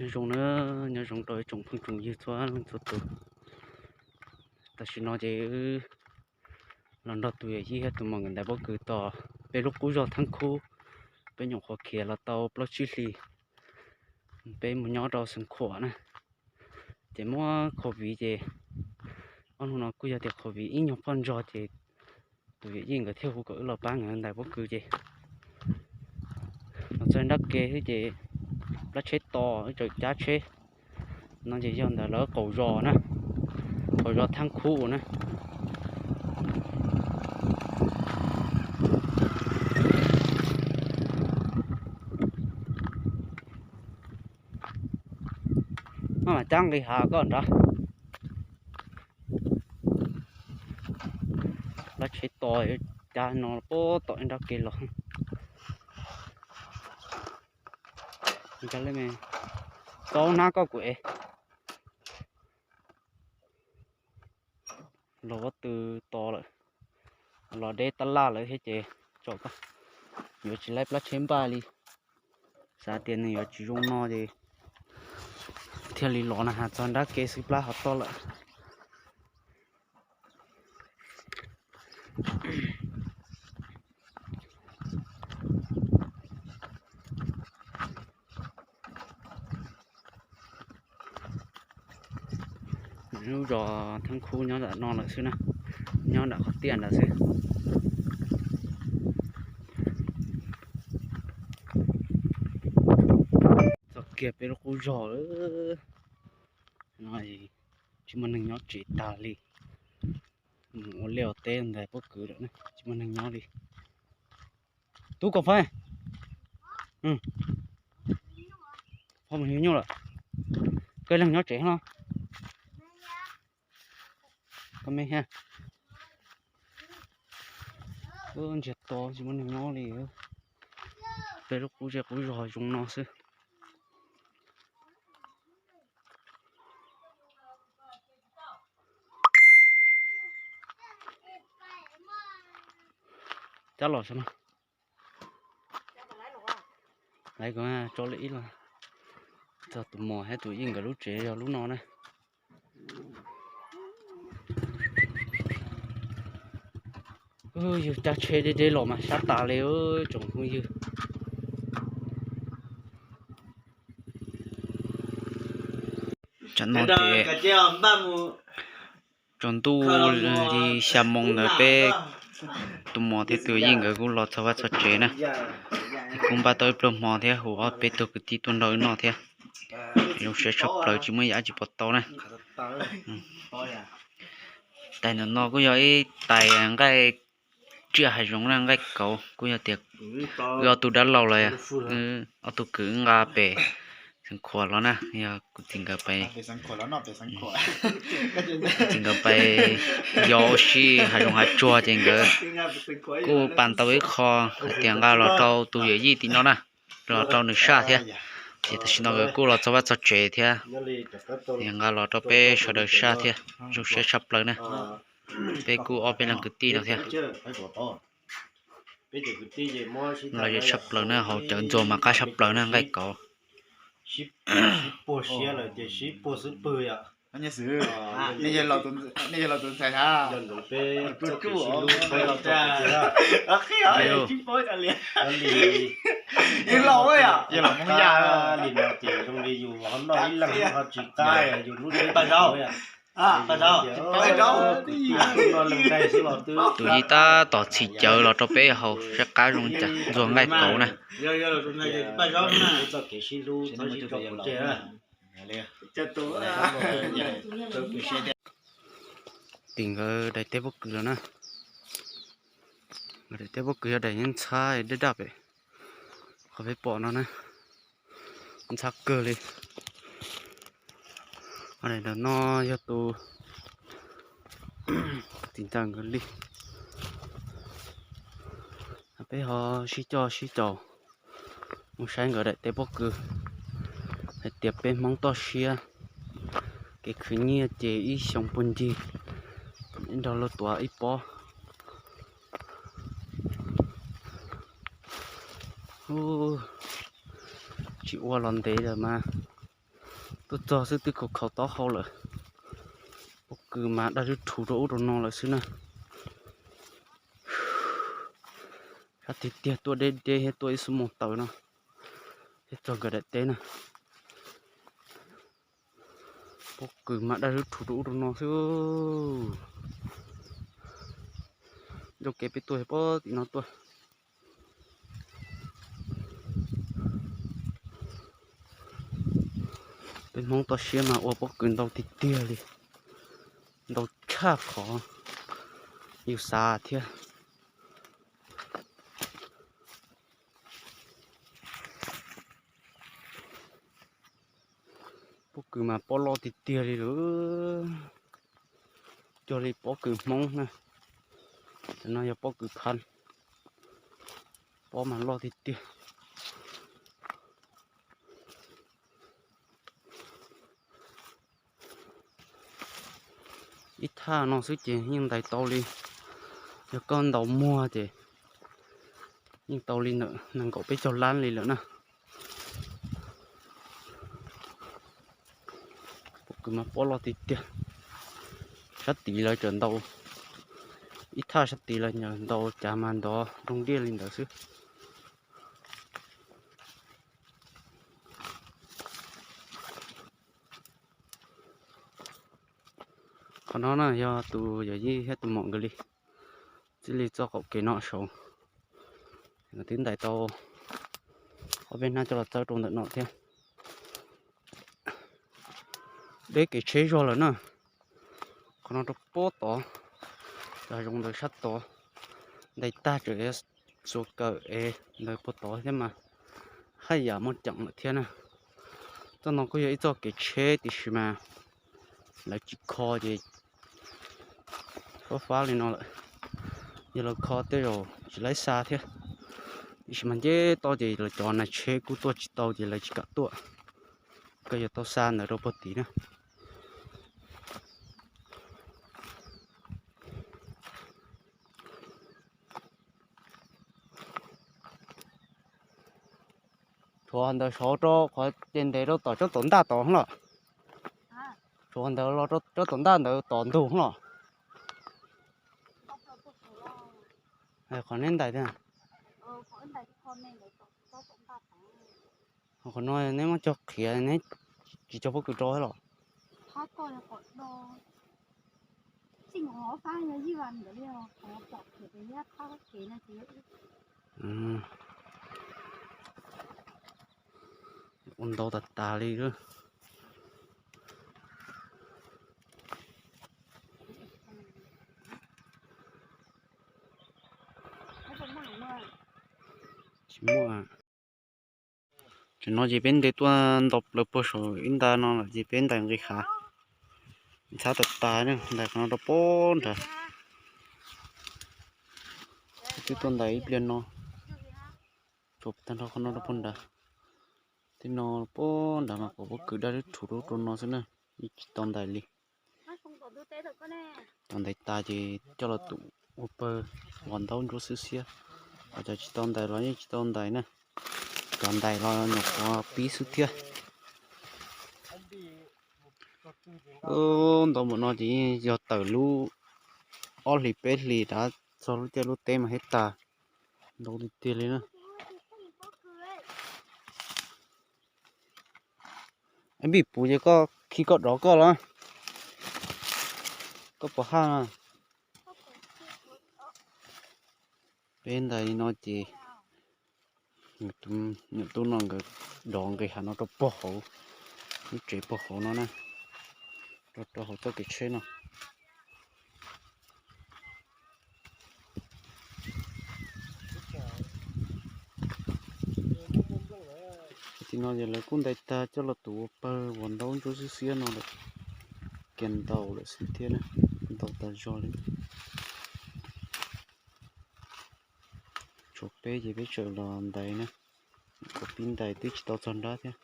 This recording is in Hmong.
Nyob zoo na, nyob zoo rau ib tsoom phooj tsoom ywg txhua leej txhua tus. Tam sim no ces wb los nrog tus yawm yij thiab tus muam nkawd ntais pob kws tom peb lub qub zog Thab Khub. Peb nyuam qhuav khiav los tau plaub tsib hlis, peb mus nyob rau Xeev Khuam na. Ces muab covid ces ob hnub no kuj yog tias covid ib nyuag phoj ntsog ces tus yawm yij nkawd thiaj hu kom wb los pab nkawd ntais pob kws ces los txog nrab ke xwb ces plab tsheb to, wb tseem cab tsheb. No ces yog ntawm lawv qaum zos na, qaum zos Thab Khub na. Maj mam cab nqis hav koj nrad. Lab tsheb to, cab no puag tom ib nrab ke los. Tau hnab koj kuv ev. Los pob tw to lawm, los deb tab laj lawm thiab ces tsom koj, yuav tsis laib plab tsheb npaj li. Xav tias nws yuav tsis zoo no ces thiaj li los na, has txog nrab ke xwb plab ho toj lawm. Lub zos Thab Khub nyob nram no lawm xwb na, nyob nram qhov tiaj nrad xwb. Txog kiag peb lub qub zog lawm no, tsis muaj neeg nyob tsev tag li. Mus ua liaj ua teb ntais pob kws lawm, tsis muaj neeg nyob li. Tub kom fab, fab mus hnyuv nyuj lawm. Koj leeg nyob tsev no. Koj me thiab. Ntsiag to tsis muaj neeg nyob li. Peb lub qub zej qub zog zoo no xwb. Cab los saib no. Laiv ko tso lawm ib los. Txog tus muam thiab tus yij nkawd lub tsev yog lub no na. Yus cab tsheb deb deb los mas sab tas li tsoom phooj ywg. Tsam no ces tsaus ntuj li xya moo ntawd peb tus muam thiab tus yij nkawd kuj los txog vaj txog tsev na. Kuj npaj tau ib pluag hmo thiab hu ob peb tug kwv tij tuaj nrog wb noj thiab. Zoo siab tshaj plaws tsis muaj yam dab tsi pom tau na. Tais ntawm no kuj yog ib tais nqaij tsiaj hav zoov na, nqaij kauv, kuj yog tias wb ob tug dab laug los, ob tug kwv wb nqa pem Xeev Khuam los na, yog kuv txiv nkawd pais, kuv txiv nkawd pais yos ua si hav zoov hav tsuag ces nkawd kuj pas tau ib qho hais tias nqa los rau tus yawm yij tim no na, los rau nws saj thiab. Ces tam sim no nkawd kuj los txog vaj txog tsev thiab, nqa los rau peb sawv daws saj thiab, zoo siab tshaj plaws na. Peb kuj ob peb leeg kwv tij no thiab. Los yog tshaj plaws na, haus cawv ntxuag mas qab tshaj plaws na, nqaij kauv. Tus yij tab tom txhim cawv los rau peb haus saib qab zoo cas ntxuag nqaij kauv na. Tim nkawd daim teb pob kws los na. Nkawd daim teb pob kws yog daim nyob ntxhab daj daj pem qhov peb pom no na. Ntxhab kawg li. Daim ntawm no yog tus txiv ntxawm nkawd li. Peb ho sib coj sib caum mus saib nkawd daim teb pob kws hais tias peb Hmoob toj siab kev khwv nyiaj ces ib xyoo puag ncig nrog luag tuav ib pob. Tsis ua los ntev lawm mas Tuaj txog xwb twb khaus khaus taub hau lawm. Pob kws mas daj rwb rhuv rau ub rau no lawm xwb na. Sab tiag tiag tuaj deb deb thiab tuaj ib xuab moos tawm no thiaj txog nkawd daim teb na. Pob kws mas daj rwb rhuv rau ub rau no xwb. Ncauj kev peb tuaj pob tim no tuaj. Peb Hmoob toj siab mas ua pob kws ntau tiag tiag li, ntau tshaj qhov yus xav thiab. Pob kws mas pob loj tiag tiag li lawm, cuag li pob kws Hmoob na. Cov no yog pob kws phab, pob mas loj tiag tiag. Ib thaj no xwb ces yeej ntais tau li, yog koj ntaus muag ces yeej tau li ntawm nees nkaum peb caug lab li lawm na. Pob kws mas pob loj tiag tiag. Sab tid lawv tseem ntaus, ib thaj sab tid lawv ntaus cas mas ntov nroo diaj li ntawd xwb. Qhov no na yog tus yawm yij thiab tus maum nkawd li, txij li txoj qaum kev no saud, nkawd twb ntais tau ob peb hnab coj los txawb rau ntawm no thiab. Deb kev tsheb zog lawm na. Qhov no rau pob tod, cov hav zoov ntawd sab tod, ntais tag tseem xuas kawm es ntawd puag tod thiab mas haj yam muaj ceem lawm thiab na. Txoj no kuj yog ib txoj kev tsheb tiam sis mas lawv tsis kho ces fab fab li no lawm. Yog lawv kho tej zaum tsis laib xa thiab, tiam sis mas nce toj ces lawv cov nais tsheb kuj tuaj tsis tau ces lawv tsis kam tuaj. Koj yuav tau xa ntawd rau puag tid na. Tshuav ntawd saud rau qhov ces ntev rau tom tsob tom ntaj tod los. Tshuav ntawd los rau tsob tom ntaj ntawd tom ntug los. Qhov neb ntais tiag. Qhov no neb muab cog qhiav neb tsis cog pob kws rau los. Ua ntau tas tas li lawm. Tsis muaj. Tam no ces peb nte tuaj nto plaws puag saum ib nta no lawm ces peb ntais nqis hav. Ntxhab tas tas, ntais qhov no rau puag nrad. Twb tuaj ntais ib pliag no, tsuas tag nrho qhov no rau puag nrad. Tej no puag nrad mas kom pob kws daj rhuv rau no xwb na, yeej tsis tau ntais li. Cov ntais tas ces coj los tum ua pawg vos ntaub ntsuab xwb xiab. Ho cov tsis tau ntais los yeej tsis tau ntais na. Cov ntais los nyuam qhuav pib xwb thiab. Ntau npaum no ces yeej yog tawm lub ob hlis peb hlis rov txog lub caij lub teb mas thiaj tas. Ntau tiag tiag li na. Npij puv ces koj khi koj dov koj los, koj puas haj na? Peb ntais li no ces nyuam tub no nkawd dov nqis hav no rau puag hauv lub tsev puag hauv no na, rau rau hauv txoj kev tsheb no. Tim no ces lawv kuj ntais tag coj los tum ua pawg vos ntaub ntsuab xwb xiab no lawm. Kiag ntau lawm xwb thiab na, ntau tas zog li. Tshuav peb ces peb tseem los ntais na, kuv pib ntais twb tsis tau txog nrab thiab.